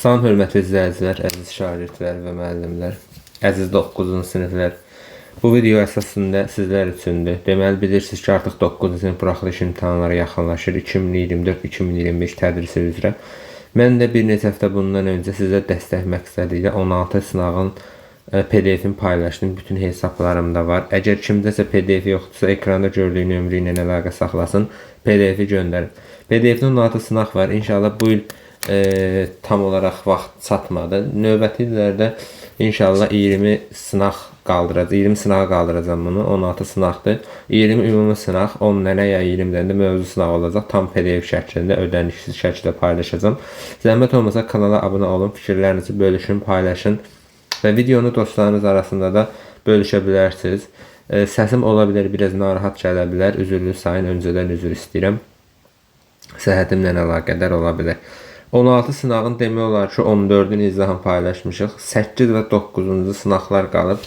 Salam hörmətli izləyicilər, əziz şagirdlər və müəllimlər, əziz 9-cu siniflər. Bu video əsasında sizlər üçündür. Deməli bilirsiniz ki, artıq 9-cu sinif buraxılış imtahanları yaxınlaşır 2024-2025 tədrisi üzrə. Mən də bir neçə həftə bundan öncə sizə dəstək məqsədi ilə 16 sınağın PDF-ini paylaşdım. Bütün hesablarımda var. Əgər kimdəsə PDF yoxdursa, ekranda gördüyü nömrə ilə əlaqə saxlasın, PDF-i göndərin. PDF-də 16 sınaq var. İnşallah bu il tam olaraq vaxt çatmadı. Növbəti illərdə inşallah 20 sınaq qaldıracağam. 20 sınağa qaldıracağam bunu. 16 sınaqdır. 20 ümumi sınaq, 10 dənə ya 20 dənə də mövzu sınağı olacaq. Tam PDF şəklində, ödənişsiz şəkildə paylaşacağam. Zəhmət olmasa kanala abunə olun, fikirlərinizi bölüşün, paylaşın və videonu dostlarınız arasında da bölüşə bilərsiniz. Səsim ola bilər, biraz narahat gələ bilər. Üzürlü sayın, öncədən üzr istəyirəm. Səhhətimlə əlaqədar ola bilər. 16 sınağın demək olar ki, 14-ün izahını paylaşmışıq. 8 və 9-cu sınaqlar qalıb.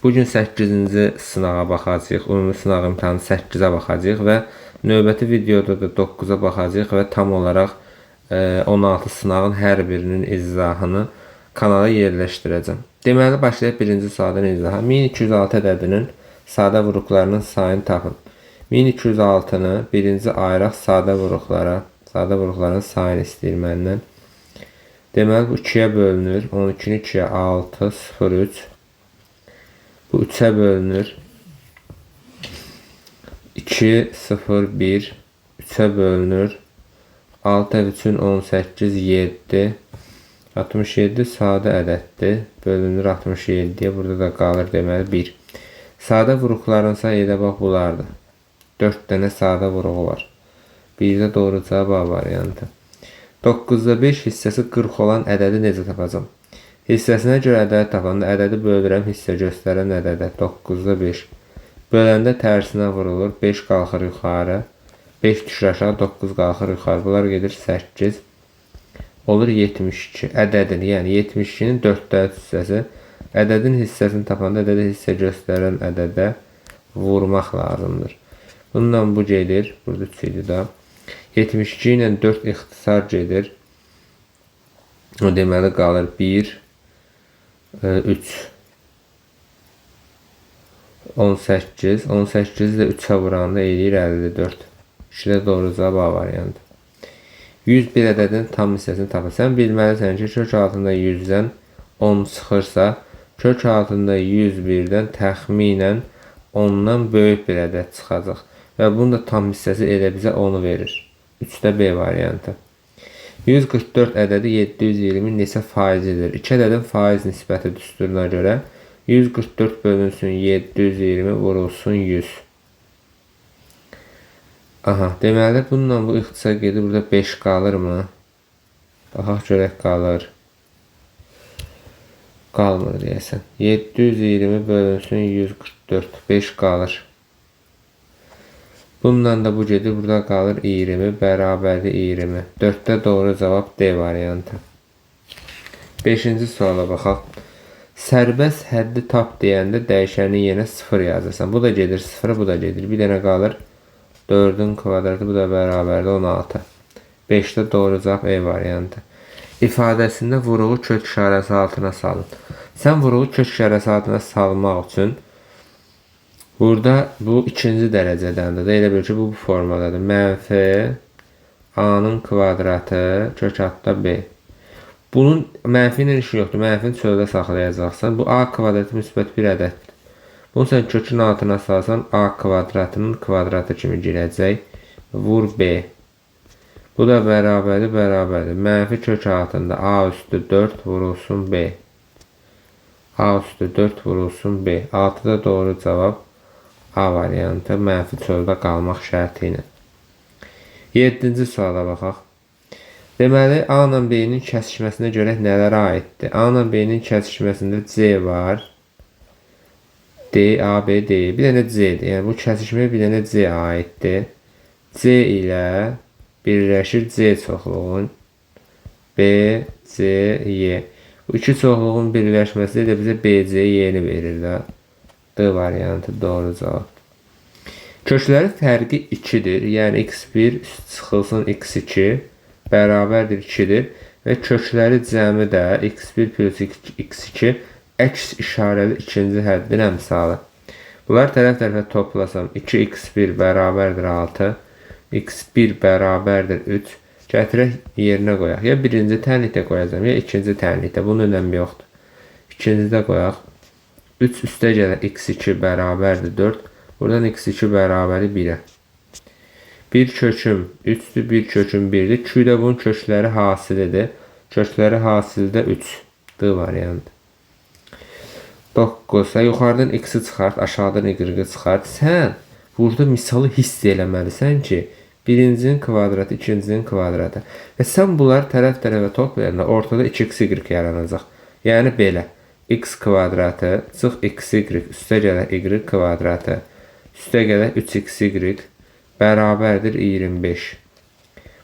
Bu gün 8-ci sınağa baxacağıq. Ümumi sınaq imtahanı 8-ə baxacağıq və növbəti videoda da 9-a baxacağıq və tam olaraq 16 sınağın hər birinin izahını kanala yerləşdirəcəm. Deməli, başlayaq birinci sualın izahı. 1206 ədədinin sadə vuruqlarının sayını tapın. 1206-nı birinci ayıraq sadə vuruqlara. Sadə vuruqların sayını istəyir məndən. Deməli, bu 2-yə bölünür. 12-ni 2-yə 6, 0, 3. Bu 3-ə bölünür. 2, 0, 1. 3-ə bölünür. 6 üçün 18, 7. 67 sadə ədəddir. Bölünür 67-yə. Burada da qalır deməli 1. Sadə vuruqların sayı elə bax bunlardır. 4 dənə sadə vuruğu var. Birdə doğru cavab A variantı. 9-da 5 hissəsi 40 olan ədədi necə tapacam? Hissəsinə görə ədədi tapanda ədədi bölürəm hissə göstərən ədədə. 9-da 5. Böləndə tərsinə vurulur. 5 qalxır yuxarı. 5 düşür aşağı, 9 qalxır yuxarı. Bunlar gedir 8. Olur 72. Ədədin, yəni 72-nin 4-də 3 hissəsi. Ədədin hissəsini tapanda ədədi hissə göstərən ədədə vurmaq lazımdır. Bununla bu gedir. Burada 3 idi da. 72 ilə 4 ixtisar gedir. O deməli qalır 1, 3, 18. 18 də 3-ə vuranda eləyir 54. 2-də doğru cavab A variantı. 101 ədədinin tam hissəsini tapın. Sən bilməlisən ki, kök altında 100-dən 10 çıxırsa, kök altında 101-dən təxminən 10-dan böyük bir ədəd çıxacaq. Və bunun da tam hissəsi elə bizə 10-u verir. 3-də B variantı. 144 ədədi 720 neçə faizidir? 2 ədədin faiz nisbəti düsturuna görə 144 bölünsün 720 vurulsun 100. Aha, deməli bununla bu ixtisar gedir. Burada 5 qalırmı? Baxaq görək qalır. Qalmır deyəsən. 720 bölünsün 144. 5 qalır. Bununla da bu gedir. Burada qalır 20 bərabərdir 20. 4-də doğru cavab D variantı. 5-ci suala baxaq. Sərbəst həddi tap deyəndə dəyişənin yerinə 0 yazırsan. Bu da gedir 0-a, bu da gedir. Bir dənə qalır 4-ün kvadratı, bu da bərabərdir 16. 5-də doğru cavab E variantı. İfadəsində vuruğu kök işarəsi altına salın. Sən vuruğu kök işarəsi altına salmaq üçün burada bu ikinci dərəcədəndir. Elə bil ki, bu formadadır. Mənfi A-nın kvadratı kök altda B. Bunun mənfi ilə işi yoxdur. Mənfini çöldə saxlayacaqsan. Bu A kvadratı müsbət bir ədəddir. Bunu sən kökün altına salsan A kvadratının kvadratı kimi girəcək. Vur B. Bu da bərabərdir, bərabərdir. Mənfi kök altında A üstü 4 vurulsun B. A üstü 4 vurulsun B. 6-da doğru cavab A variantı mənfi çöldə qalmaq şərti ilə. 7-ci suala baxaq. Deməli, A ilə B-nin kəsişməsinə görə nələrə aiddir? A ilə B-nin kəsişməsində C var. D, A, B, D. Bir dənə C-dir. Yəni, bu kəsişməyə bir dənə C aiddir. C ilə birləşir C çoxluğun. B, C, Y. Bu iki çoxluğun birləşməsi də bizə B, C, Y-ni verir də. D variantı doğru cavab. Köklərin fərqi 2-dir. Yəni x1 çıxılsın x2 bərabərdir 2-dir və kökləri cəmi də x1 plus x2 əks işarəli ikinci həddin əmsalı. Bunlar tərəf-tərəfə toplasam 2x1 bərabərdir 6, x1 bərabərdir 3. Gətirək yerinə qoyaq. Ya birinci tənlikdə qoyacam, ya ikinci tənlikdə. Bunun önəmi yoxdur. İkincidə qoyaq. 3 üstə gəlir x2 bərabərdir 4. Buradan x2 bərabəri 1-ə. Bir köküm 3-dür, bir köküm 1-dir. Q-də bunun kökləri hasilidir. Kökləri hasildə 3. D variantı. 9. Yuxarıdan x-i çıxart, aşağıdan y-i çıxart. Sən burada misalı hiss eləməlisən ki, birincinin kvadratı, ikincinin kvadratı. Və sən bunları tərəf-tərəfə toplayanda ortada 2xy yaranacaq. Yəni belə. X kvadratı çıx xy üstə gəlir y kvadratı üstə gəlir 3xy bərabərdir 25.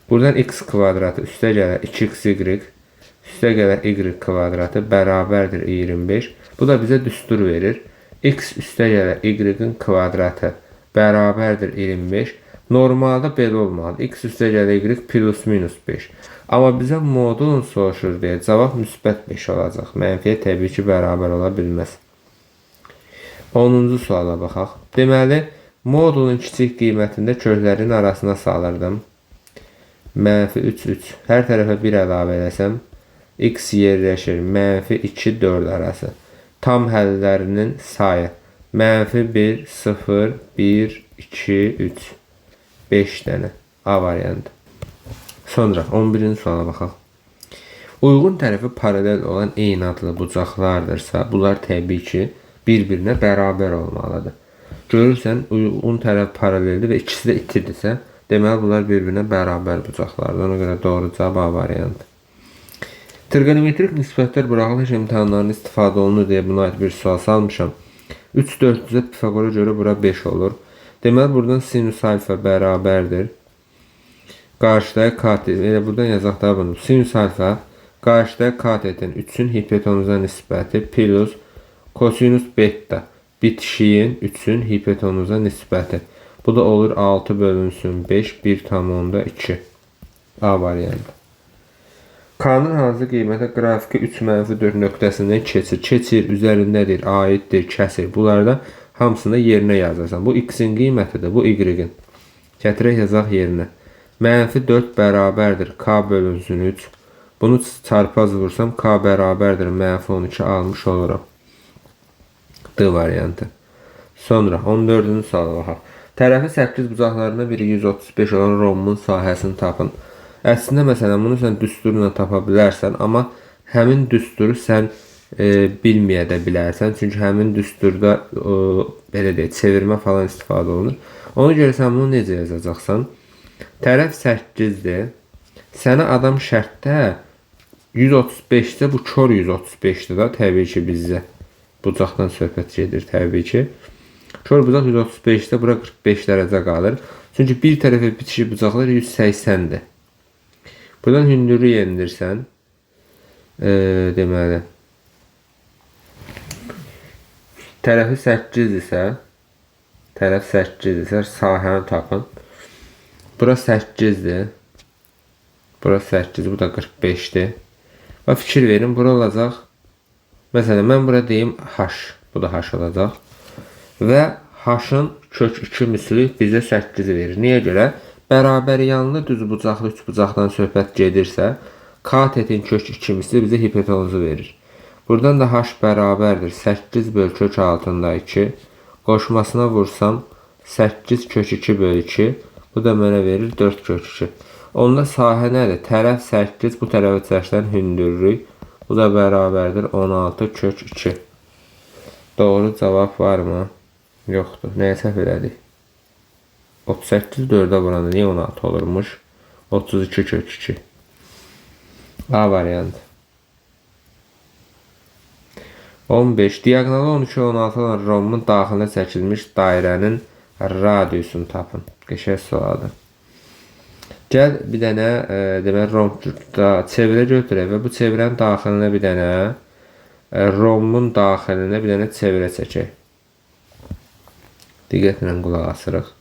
Buradan x kvadratı üstə gəlir 2xy üstə gəlir y kvadratı bərabərdir 25. Bu da bizə düstur verir. X üstə gəlir y-in kvadratı bərabərdir 25. Normalda belə olmalıdır. X üstə gəlir y plus minus 5. Amma bizə modulun soruşur deyə cavab müsbət 5 olacaq. Mənfiyə təbii ki, bərabər ola bilməz. 10-cu suala baxaq. Deməli, modulun kiçik qiymətində köklərin arasına salırdım. Mənfi 3, 3. Hər tərəfə 1 əlavə eləsəm, x yerləşir mənfi 2, 4 arası. Tam həllərinin sayı. Mənfi 1, 0, 1, 2, 3. 5 dənə. A variantı. Sonra 11-ci suala baxaq. Uyğun tərəfi paralel olan eyni adlı bucaqlardırsa, bunlar təbii ki, bir-birinə bərabər olmalıdır. Görürsən, uyğun tərəf paraleldir və ikisi də itidirsə, deməli bunlar bir-birinə bərabər bucaqlardır. Ona görə doğru cavab A variantı. Trigonometrik nisbətlər buraxılış imtahanlarında istifadə olunur deyə buna aid bir sual salmışam. 3 400-ə Pifaqora görə bura 5 olur. Deməli buradan sinus alfa bərabərdir. Qarşıdakı katet, elə buradan yazaq da bunu. Sinus alfa qarşıdakı katetin 3-ün hipotenuza nisbəti plus kosinus beta bitişiyin 3-ün hipotenuza nisbəti. Bu da olur 6 bölünsün 5, 1,2. A variantı. K-nın hansı qiymətə qrafiki 3 mənfi 4 nöqtəsindən keçir? Keçir, üzərindədir, aiddir, kəsir. Bunları da hamısını yerinə yazarsan. Bu x-in qiymətidir, bu y-in. Gətirək yazaq yerinə. Mənfi 4 bərabərdir k bölünsün 3. Bunu çarpaz vursam k bərabərdir mənfi 12 almış oluram. D variantı. Sonra 14-cü suala baxaq. Tərəfi 8 bucaqlarına biri 135 olan rombun sahəsini tapın. Əslində, məsələn, bunu sən düsturla tapa bilərsən, amma həmin düsturu sən bilməyə də bilərsən. Çünki həmin düsturda belə deyək, çevirmə falan istifadə olunur. Ona görə sən bunu necə yazacaqsan? Tərəf 8-dir. Sənə adam şərtdə 135-də bu kor 135-dir da, təbii ki, bizdə. Bucaqdan söhbət gedir təbii ki. Kor bucaq 135-də bura 45 dərəcə qalır. Çünki bir tərəfə bitişik bucaqlar 180-dir. Buradan hündürlüyü endirsən, deməli, tərəfi 8 isə, tərəf 8 isə sahəni tapın. Bura 8-dir. Bura 8, bu da 45-dir. Və fikir verin, bura olacaq. Məsələn, mən bura deyim H. Bu da H olacaq. Və H-ın kök 2 misli bizə 8 verir. Niyə görə? Bərabər yanlı düzbucaqlı üçbucaqdan söhbət gedirsə, katetin kök 2 misli bizə hipotenuzu verir. Buradan da H bərabərdir 8 böl kök altında 2. Qoşmasına vursam 8 kök 2 böl 2. Bu da mənə verir 4 kök 2. Onda sahə nədir? Tərəf 8, bu tərəfə çəkilən hündürlük. Bu da bərabərdir 16 kök 2. Doğru cavab varmı? Yoxdur. Nəyə səhv elədik? 38 4-ə vuranda niyə 16 olurmuş? 32 kök 2. A variantı. 15. Diaqonalı 12 16 olan rombun daxilinə çəkilmiş dairənin radiusunu tapın. Qəşəng sualdır. Gəl bir dənə deməli romb çevirə götürək və bu çevirənin daxilinə bir dənə rombun daxilinə bir dənə çevirə çəkək. Diqqətlə qulaq asırıq.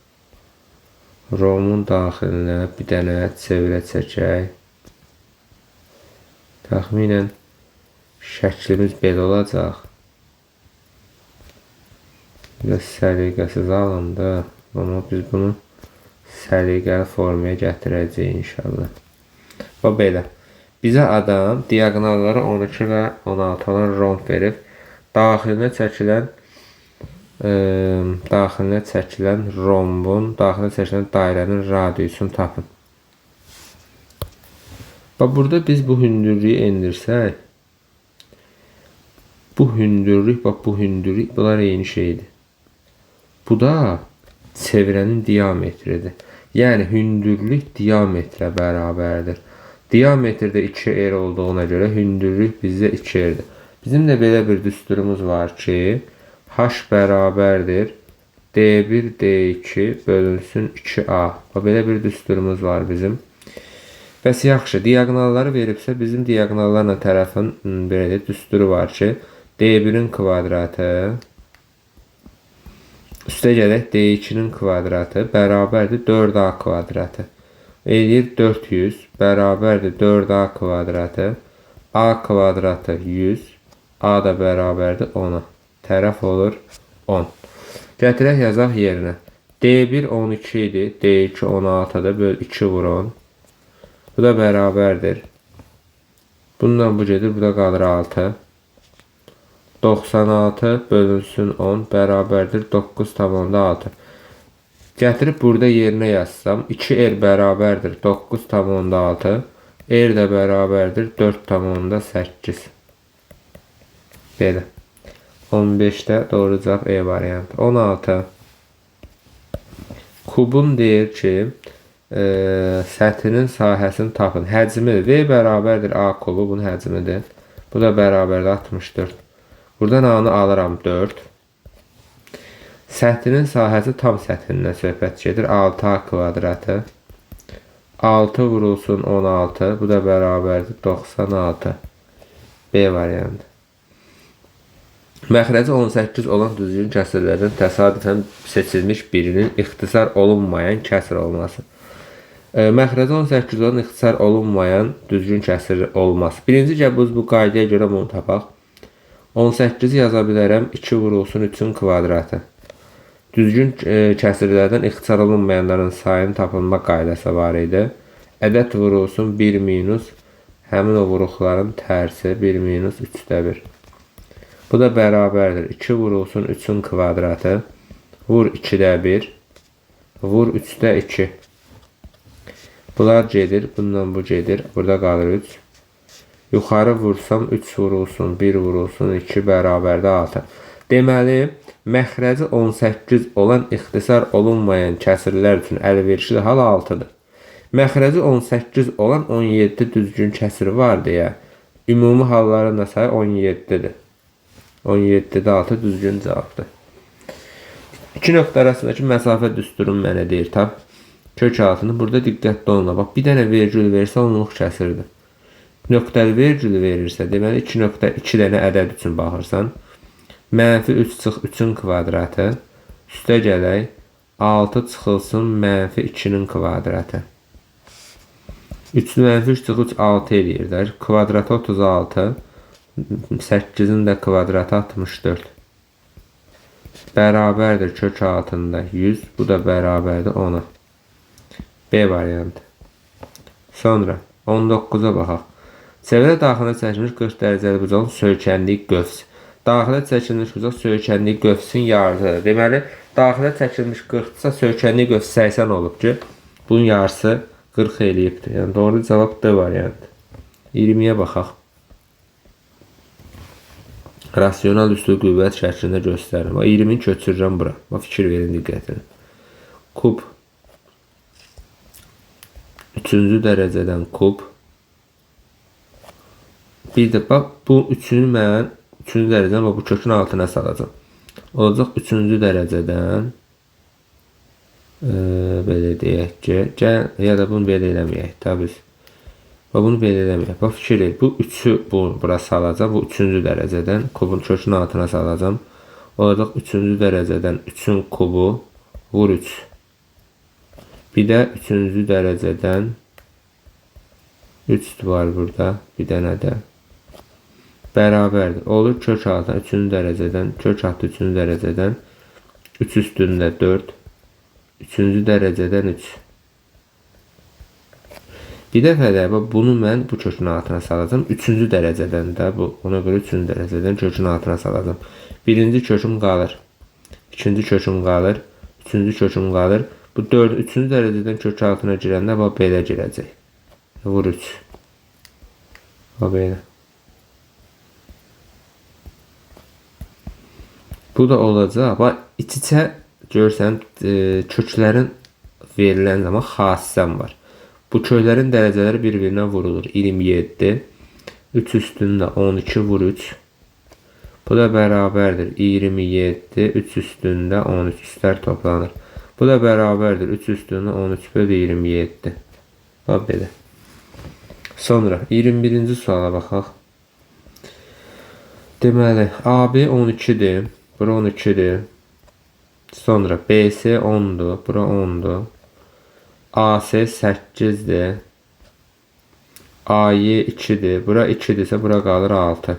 Rombun daxilinə bir dənə çevirə çəkək. Təxminən şəklimiz belə olacaq. Biraz səliqəsiz alındı. Amma biz bunu səliqəli formaya gətirəcəyik inşallah. Bax belə. Bizə adam diaqonalları 12 və 16 olan romb verib. Daxilinə çəkilən rombun, daxilinə çəkilən dairənin radiusunu tapın. Bax burada biz bu hündürlüyü endirsək, bu hündürlük, bax bu hündürlük, bunlar eyni şeydir. Bu da çevrənin diametridir. Yəni hündürlük diametrə bərabərdir. Diametrdə 2R olduğuna görə hündürlük bizdə 2R-dir. Bizim də belə bir düsturumuz var ki, H bərabərdir D1, D2 bölünsün 2A. Bax belə bir düsturumuz var bizim. Bəs yaxşı, diaqonalları veribsə, bizim diaqonallarla tərəfin belə deyək, düsturu var ki, D1-in kvadratı üstə gələk D2-nin kvadratı bərabərdir 4A kvadratı. Eləyir 400 bərabərdir 4A kvadratı. A kvadratı 100, A da bərabərdir 10-a. Tərəf olur 10. Gətirək yazaq yerinə. D1 12 idi, D2 16-dır, böl 2 vur 10. Bu da bərabərdir. Bundan bu gedir, bu da qalır 6. 96 bölünsün 10 bərabərdir 9,6. Gətirib burada yerinə yazsam, 2R bərabərdir 9,6. R də bərabərdir 4,8. Belə. 15-də doğru cavab E variantı. 16. Kubun deyir ki, səthinin sahəsini tapın. Həcmi V bərabərdir A kubu, bunun həcmidir. Bu da bərabərdir 64. Buradan A-nı alıram 4. Səthinin sahəsi tam səthindən söhbət gedir. 6A kvadratı. 6 vurulsun 16. Bu da bərabərdir 96. B variantı. Məxrəci 18 olan düzgün kəsirlərdən təsadüfən seçilmiş birinin ixtisar olunmayan kəsir olması. Məxrəci 18 olan ixtisar olunmayan düzgün kəsir olmaz. Birinci gəl bu qaydaya görə bunu tapaq. 18-i yaza bilərəm 2 vurulsun 3-ün kvadratı. Düzgün kəsirlərdən ixtisar olunmayanların sayının tapılma qaydası var idi. Ədəd vurulsun 1 minus həmin o vuruqların tərsi 1 minus 3-də 1. Bu da bərabərdir. 2 vurulsun 3-ün kvadratı. Vur 2-də 1. Vur 3-də 2. Bunlar gedir. Bundan bu gedir. Burada qalır 3. Yuxarı vursam 3 vurulsun, 1 vurulsun, 2 bərabərdə 6. Deməli, məxrəci 18 olan ixtisar olunmayan kəsirlər üçün əlverişli hal 6-dır. Məxrəci 18 olan 17 düzgün kəsir var deyə ümumi halların da sayı 17-dir. 17-də 6 düzgün cavabdır. İki nöqtə arasındakı məsafə düsturunu mənə deyir, tap. Kök altını burada diqqətli olun. Bax, bir dənə vergül versə onluq kəsirdir. Nöqtəli vergülü verirsə, deməli 2.2 dənə ədəd üçün baxırsan. Mənfi 3 çıx 3-ün kvadratı. Üstə gələk 6 çıxılsın mənfi 2-nin kvadratı. 3 mənfi 3 çıx 3 6 eləyir də. Kvadratı 36. 8-in də kvadratı 64. Bərabərdir kök altında 100. Bu da bərabərdir 10-a. B variantı. Sonra 19-a baxaq. Çevrə daxilinə çəkilmiş 40 dərəcəli bucağın söykəndiyi qövs. Daxilə çəkilmiş bucaq söykəndiyi qövsün yarısıdır. Deməli, daxilə çəkilmiş 40-dırsa söykəndiyi qövs 80 olub ki, bunun yarısı 40 eləyibdir. Yəni, doğru cavab D variantı. 20-yə baxaq. Rasional üstü qüvvət şəklində göstərirəm. 20-ni köçürürəm bura. Bax, fikir verin diqqətinə. Kub. 3-cü dərəcədən kub. Bir də bax, bu üçünü mən 3-cü dərəcədən bax, bu kökün altına salacağam. Olacaq 3-cü dərəcədən belə deyək ki, gəl, ya da bunu belə eləməyək. Tabii. Bax, bunu belə eləməyək. Bax, fikir et. Bu 3-ü bura salacağam. Bu 3-cü dərəcədən kubun kökün altına salacağam. Olacaq 3-cü dərəcədən 3-ün kubu vur 3. Bir də 3-cü dərəcədən 3 var burada, bir dənə də. Bərabərdir. Olur kök altı 3-cü dərəcədən, kök altı 3-cü dərəcədən 3 üstündə 4, 3-cü dərəcədən 3. Bir dəfə də bunu mən bu kökün altına salacağam. 3-cü dərəcədən də bu. Ona görə 3-cü dərəcədən kökün altına salacağam. Birinci köküm qalır. İkinci köküm qalır. Üçüncü köküm qalır. Bu 4, 3-cü dərəcədən kök altına girəndə bax belə girəcək. Vur 3. Bax belə. Bu da olacaq. Bax iç-içə görürsən köklərin verilən zaman xassəm var. Bu köklərin dərəcələri bir-birinə vurulur. 27, 3 üstündə 12 vur 3. Bu da bərabərdir. 27, 3 üstündə 13 üstlər toplanır. Bu da bərabərdir. 3 üstündə 13 bölü 27. Bax belə. Sonra 21-ci suala baxaq. Deməli, AB 12-dir. Bura 12-dir. Sonra BC 10-dur. Bura 10-dur. AC 8-dir. AY 2-dir. Bura 2-dirsə bura qalır 6.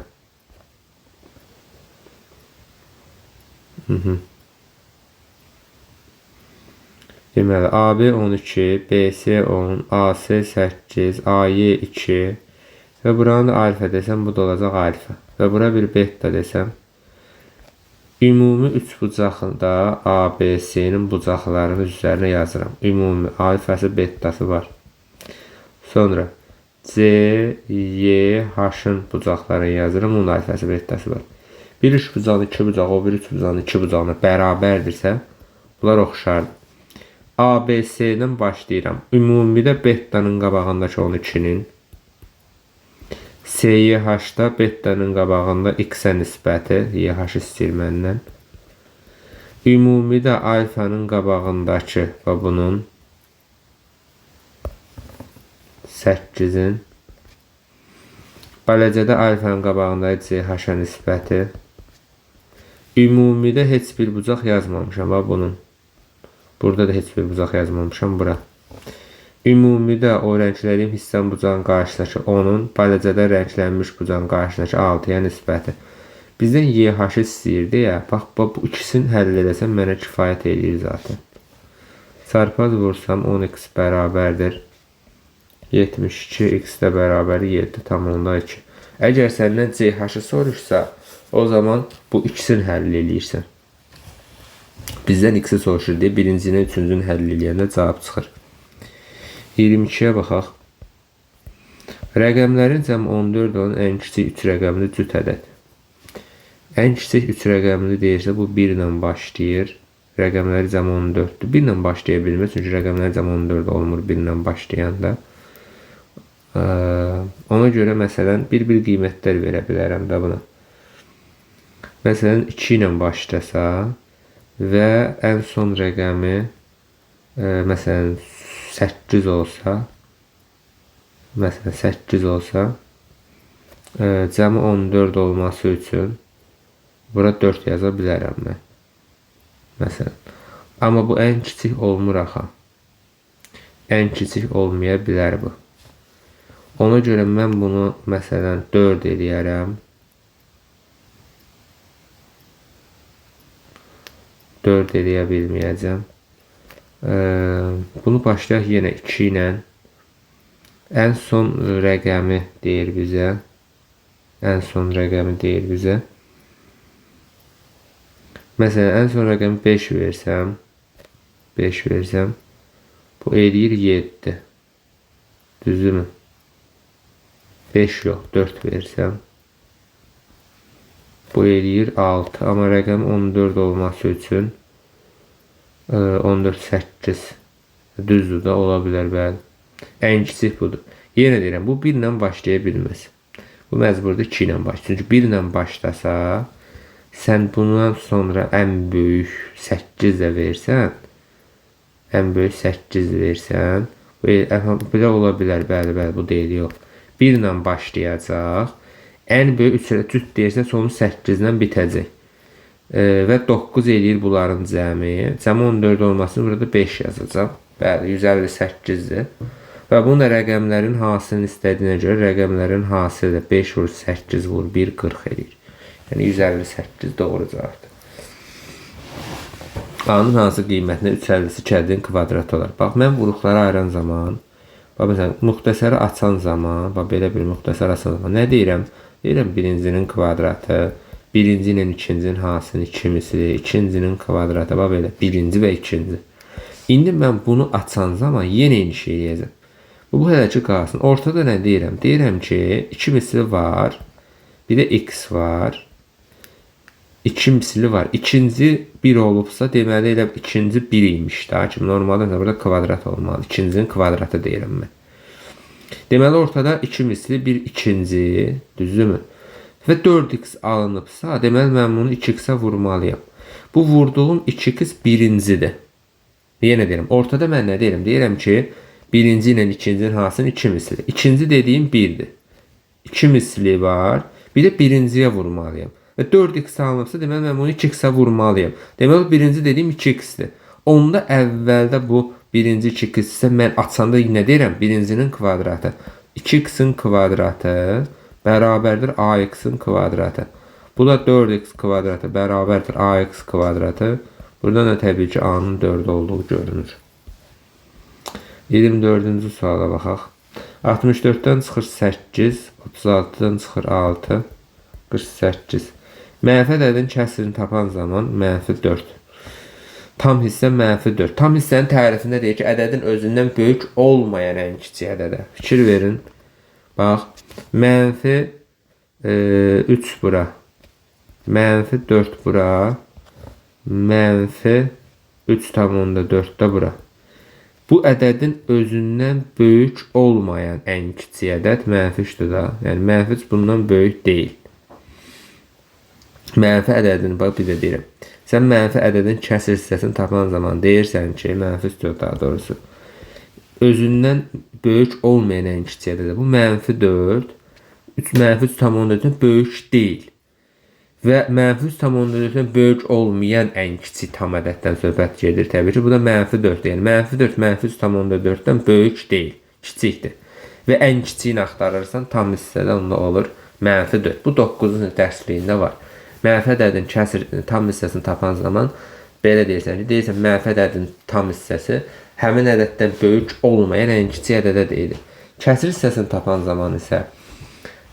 Deməli, AB 12, BC 10, AC 8, AY 2 və buranı da alfa desəm, bu da olacaq alfa. Və bura bir beta desəm, ümumi üç bucaqda ABC-nin bucaqlarının üzərinə yazıram. Ümumi alfası, betası var. Sonra C, Y, H-ın bucaqlarını yazıram. Onun alfası, betası var. Bir üç bucağın iki bucağı, o bir üç bucağın iki bucağına bərabərdirsə, bunlar oxşardır. ABC-dən başlayıram. Ümumidə betanın qabağındakı 12-nin, CYH-da betanın qabağında X-ə nisbəti, YH istəyir məndən. Ümumidə alfanın qabağındakı və bunun 8-in, balacada alfanın qabağındakı CH-a nisbəti. Ümumidə heç bir bucaq yazmamışam və bunun. Burada da heç bir bucaq yazmamışam bura. Ümumidə o rənglədiyim hissənin bucağın qarşısındakı 10-un, balacada rənglənmiş bucağın qarşısındakı 6-ya nisbəti. Bizdən YH-ı istəyirdi ya. Bax, bu ikisini həll eləsəm mənə kifayət eləyir zaten. Çarpaz vursam 10x bərabərdir. 72x də bərabər 7,2. Əgər səndən CH-ı soruşsa, o zaman bu ikisini həll eləyirsən. Bizdən x-i soruşur deyə birincini, üçüncünü həll eləyəndə cavab çıxır. 22-yə baxaq. Rəqəmlərin cəmi 14 olan ən kiçik 3 rəqəmli cüt ədəd. Ən kiçik 3 rəqəmli deyirsə, bu 1 ilə başlayır. Rəqəmləri cəmi 14-dür. 1 ilə başlaya bilməz, çünki rəqəmləri cəmi 14 olmur 1 ilə başlayanda. Ona görə məsələn, bir-bir qiymətlər verə bilərəm də buna. Məsələn, 2 ilə başlasa və ən son rəqəmi məsələn 8 olsa, məsələn 8 olsa, cəmi 14 olması üçün bura 4 yaza bilərəm mən. Məsələn. Amma bu ən kiçik olmur axı. Ən kiçik olmaya bilər bu. Ona görə mən bunu məsələn 4 eləyərəm. 4 eləyə bilməyəcəm. Bunu başlayaq yenə 2 ilə. Ən son rəqəmi deyir bizə. Ən son rəqəmi deyir bizə. Məsələn, ən son rəqəmi 5 versəm, 5 versəm, bu eləyir 7. Düzdürmü? 5 yox, 4 versəm, bu eləyir 6. Amma rəqəm 14 olması üçün 14, 8. Düzdür də, ola bilər, bəli. Ən kiçik budur. Yenə deyirəm, bu 1 ilə başlaya bilməz. Bu məcburdur 2 ilə başlayır. Çünki 1 ilə başlasa, sən bundan sonra ən böyük 8 də versən, ən böyük 8 versən, belə ola bilər, bəli, bəli, bu deyil, yox. 1 ilə başlayacaq. Ən böyük 3 cüt deyirsə, sonu 8 ilə bitəcək. Və 9 eləyir bunların cəmi. Cəmi 14 olmasını burada 5 yazacaq. Bəli, 158-dir. Və bunun da rəqəmlərin hasilini istədiyinə görə rəqəmlərin hasili də 5 vur 8 vur 1 40 eləyir. Yəni 158 doğru cavabdır. A-nın hansı qiymətinə 3,52 ədədin kvadratı olar? Bax, mən vuruqları ayıran zaman, bax, məsələn, müxtəsəri açan zaman, bax, belə bir müxtəsər açan zaman nə deyirəm? Deyirəm, birincinin kvadratı, birinci ilə ikincinin hasilinin 2 misli, ikincinin kvadratı, bax, belə, birinci və ikinci. İndi mən bunu açan zaman yenə eyni şey eləyəcəm. Bu hələ ki qalsın. Ortada nə deyirəm? Deyirəm ki, 2 misli var, bir də x var. 2 misli var. İkinci 1 olubsa, deməli elə ikinci 1 imiş daha ki, normalda burada kvadrat olmalı. İkincinin kvadratı deyirəm mən. Deməli ortada 2 misli 1 ikinci, düzdürmü? Və 4x alınıbsa, deməli mən bunu 2x-ə vurmalıyam. Bu vurduğum 2x birincidir. Yenə deyirəm, ortada mən nə deyirəm? Deyirəm ki, birinci ilə ikincinin hasilinin 2 misli. İkinci dediyim 1-dir. 2 misli var. Bir də birinciyə vurmalıyam. Və 4x alınıbsa, deməli mən bunu 2x-ə vurmalıyam. Deməli, birinci dediyim 2x-dir. Onda əvvəldə bu birinci 2x isə mən açanda nə deyirəm? Birincinin kvadratı. 2x-in kvadratı bərabərdir ax-in kvadratı. Bu da 4x kvadratı bərabərdir ax kvadratı. Buradan da təbii ki, a-nın 4 olduğu görünür. 24-cü suala baxaq. 64-dən çıxır 8, 36-dan çıxır 6, 48. Mənfi ədədin kəsirini tapan zaman mənfi 4. Tam hissə mənfi 4. Tam hissənin tərifində deyir ki, ədədin özündən böyük olmayan ən kiçik ədədə. Fikir verin. Bax, mənfi 3 bura, mənfi 4 bura, mənfi 3,4 də bura. Bu ədədin özündən böyük olmayan ən kiçik ədəd mənfi 3-dür da. Yəni, mənfi 3 bundan böyük deyil. Mənfi ədədin, bax bir də deyirəm. Sən mənfi ədədin kəsir hissəsini tapan zaman deyirsən ki, mənfi 3 daha doğrusu, özündən böyük olmayan ən kiçik ədədə. Bu mənfi 4, 3, mənfi 3,4-dən böyük deyil. Və mənfi 3,4-dən böyük olmayan ən kiçik tam ədəddən söhbət gedir təbii ki. Bu da mənfi 4-dür. Yəni, mənfi 4, mənfi 3,4-dən böyük deyil, kiçikdir. Və ən kiçiyini axtarırsan, tam hissədə onda olur mənfi 4. Bu 9-cu sinif dərsliyində var. Mənfi ədədin kəsir tam hissəsini tapan zaman belə deyirsən ki, deyirsən mənfi ədədin tam hissəsi həmin ədəddən böyük olmayan ən kiçik ədədə deyilir. Kəsir hissəsini tapan zaman isə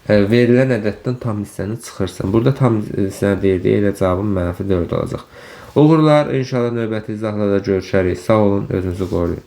verilən ədəddən tam hissəni çıxırsan. Burada tam hissəni deyir, elə cavabım mənfi 4 olacaq. Uğurlar, inşallah növbəti izahlarda görüşərik. Sağ olun, özünüzü qoruyun.